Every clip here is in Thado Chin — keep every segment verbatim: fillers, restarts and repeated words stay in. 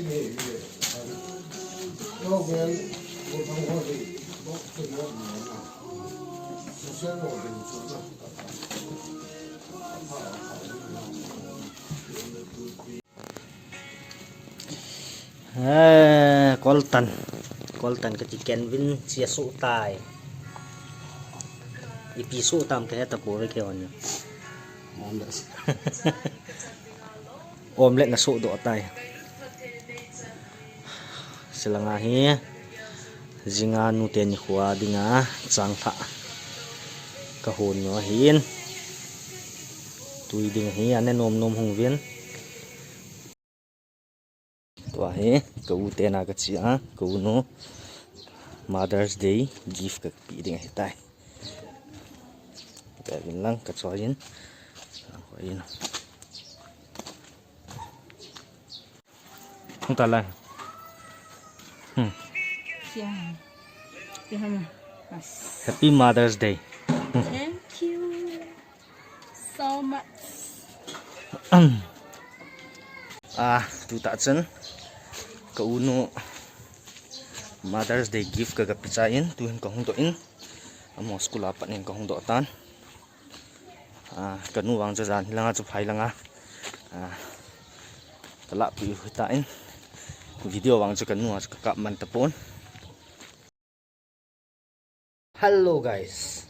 Eh, koltan. Koltan kati Kenvin chia suh tai. Ipi suh tam kahe tapouve keiho ni. Omelette na suh doh tai. Silanga hi. Jinga nute nikho dinga changlhah kahon u ahin. Tui ding hi, ane nom nom hung vin. Tua hi, ka u te na ka chia, ka u nu Mother's Day gift ka pi ding ahi tai. Ka vin lang ka choi in. Lang ko in. Hung ta lai. Hmm. Siang. Siang. Happy Mother's Day. Thank you so much. Ah, tu ta chen. Ka u nu Mother's Day gift ka ka pi cha in, tu hin ka hung doh in. Amo school a pat in ka hung doh tan. Ah, ka nu vang chu jan hilanga chu phai langa. Ah, ka lah pi u ta in. Video vang chu ka nu a chu ka kap man tapon. Hello guys.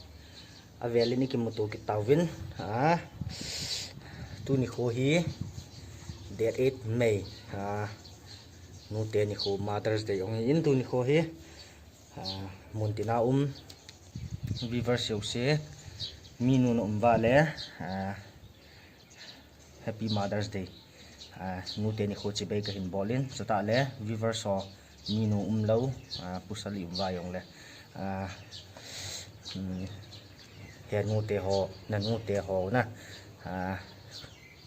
Avel in i kimuto kit tauvin. Ah, tuni kho hi date eight May. Ah, nute nikho Mother's Day ong hi in tuni kho hi. Ah, mun tina um viewers jouse, minu na um vale, ah, Happy Mother's Day. Ah, nute nikho chibai ka hin bol in, chutah le viewers ho minu um lou, ah, pasal i um va jongle. Ah, hmm, he nute ho, na nute ho na. Ah,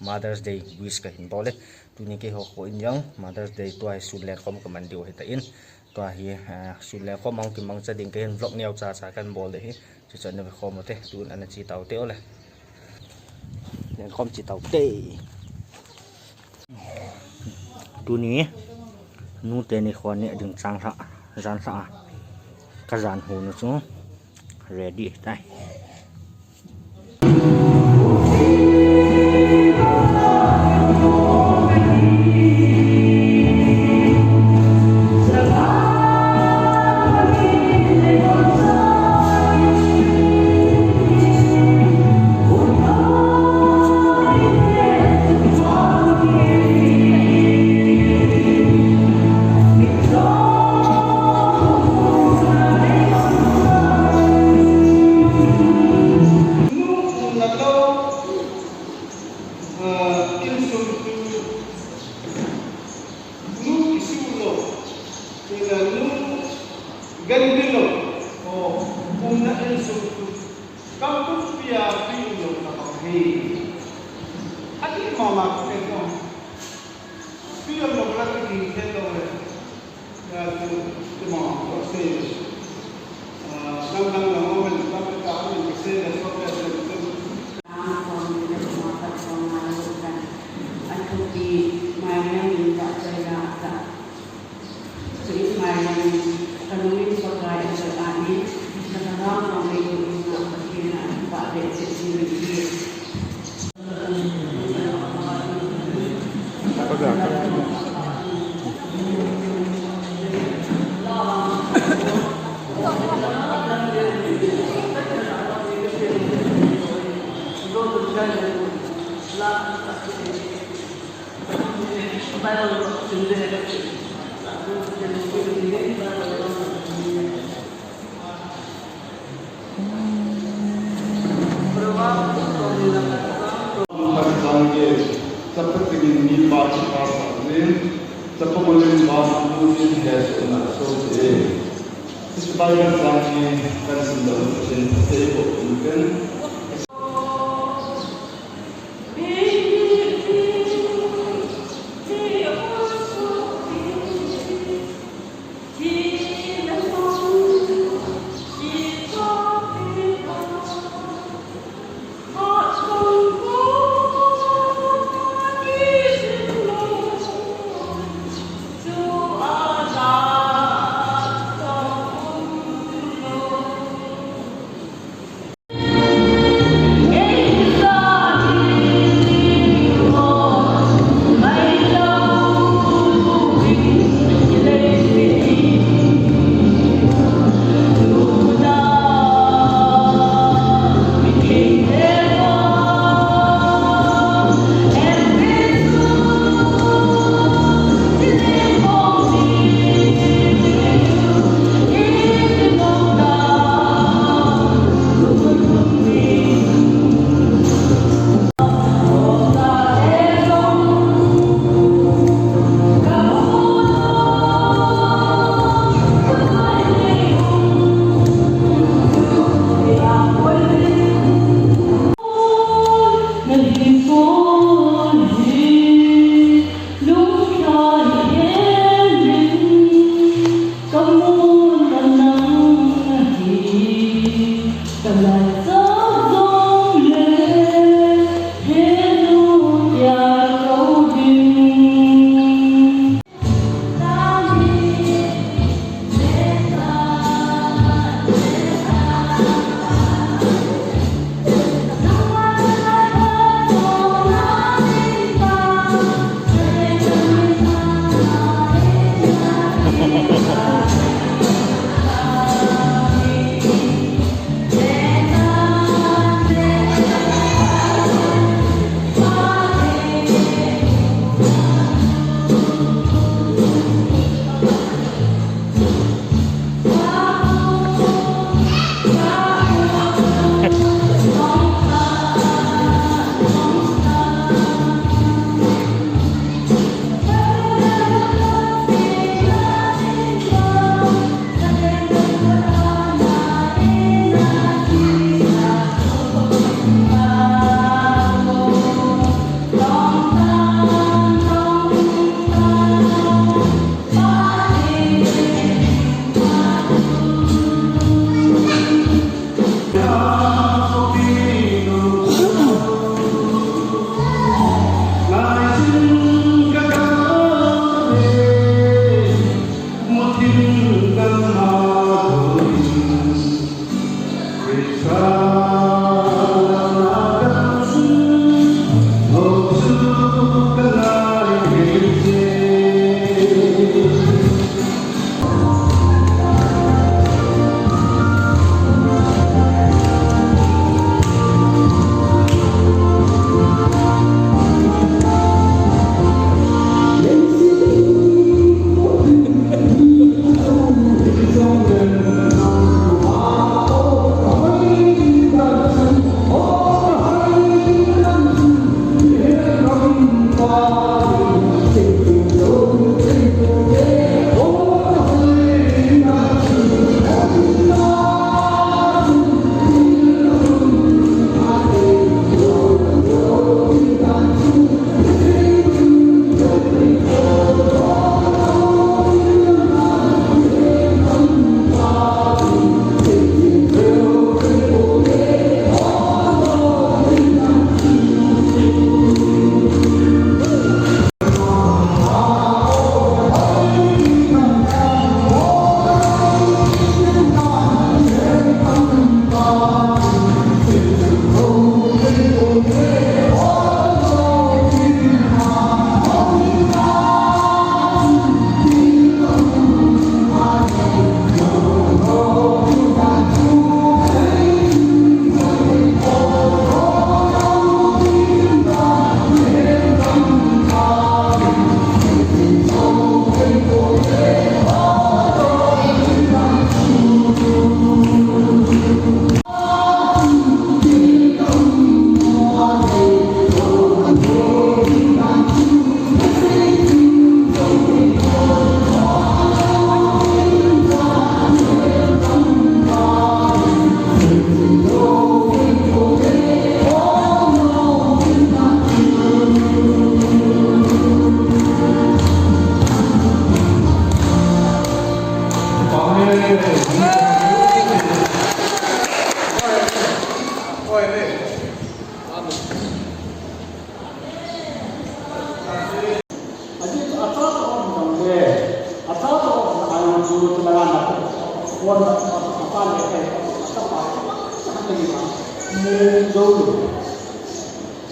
Mother's Day wish ka hin bol e. Tuni keiho kho in jong Mother's Day tua hi sun lenkhom ka man diu ahi tan. Tua hi, ah, sun lenkhom a hung kimangcha ding ka hin vlog neo cha cha kan bol de hi. Chuchu na ve khom u te, tun ana chi tau te ole. Lenkhom chi tau te. Tuni, nute nikho neh ding changlhah, janlhah a. Ka jan hon u chu. Ready tai. Ah, insung tu, nu kisu lou, ina nu ganbi lou, o, umna insung tu, kampung pia pi lou na bang hi. Ati mama ko. Pi lou na bang hi, pi lou na. Chapa tingin mi pa chapa sa rin, chapa mulin ba sa mulin he so na so de. Isi Bible chang hi kan sim da chen te ko kan.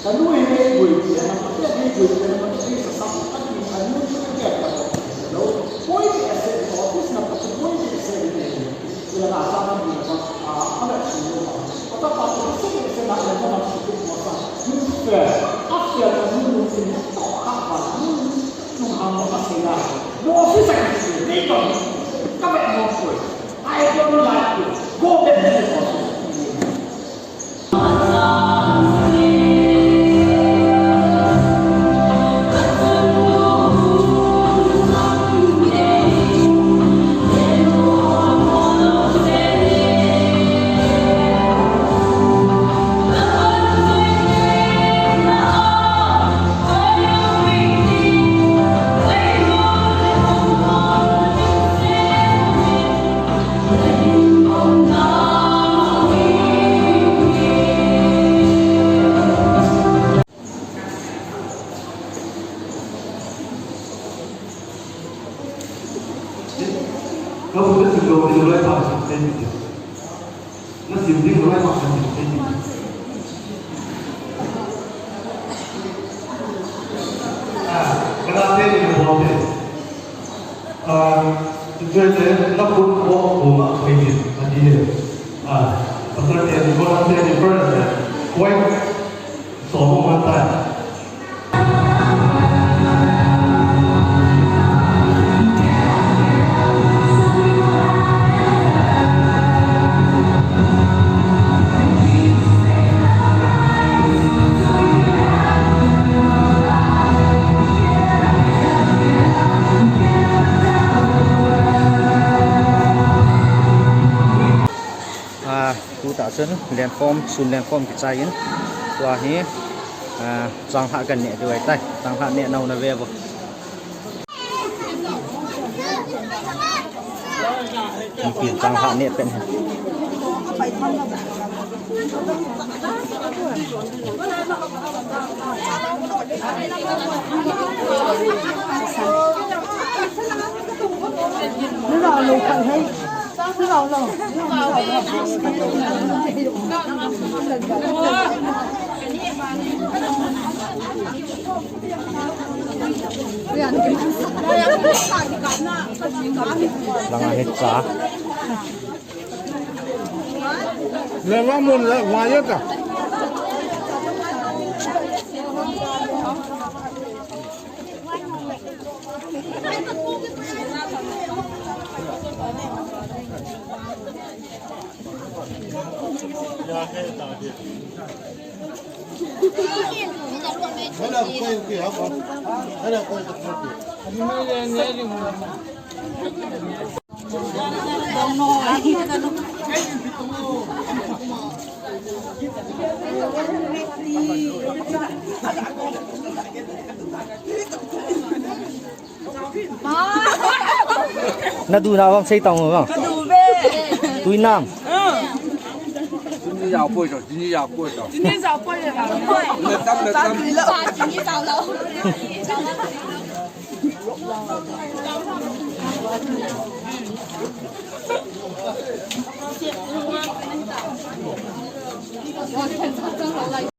Kanu hi nei gui tia, na pate nei gui tia, na pate nei sasa, kanu hi nei gui tia, lo, poi ase, office na pate poi ase nei. Ila na sa na ni na, a, a na si lo. Ota pa to se se na na na si ko sa. Ni fe, a fe na ni ni ni to ka ba ni ni ha mo ka se na. Mo office ka ni ni to. Ka ba mo ko. I don't like to go back to the office. Na sim ding lai ma ka sim ding. Ah, kana te ni bol te. Ah, tu te na pun ko ko ma ko ni. Ati ni. Ah, pasal te ni ko na te ni ko na. Koi. So mo ma ta. Ah, tuta chun lenform, sun lenform kichai in. Tua hi, ah, changlhah kan neh diu ahitai. Changlhah neh nau na ve vo. Mipi changlhah neh pen hi. Langa hi cha. Le va mun le va ya ta. Na du na bang sei tang bang. Ka du be. Tui nam. Chini ya poi to, chini ya poi to. Chini ya poi to. Tam, tam. Chini ya lo.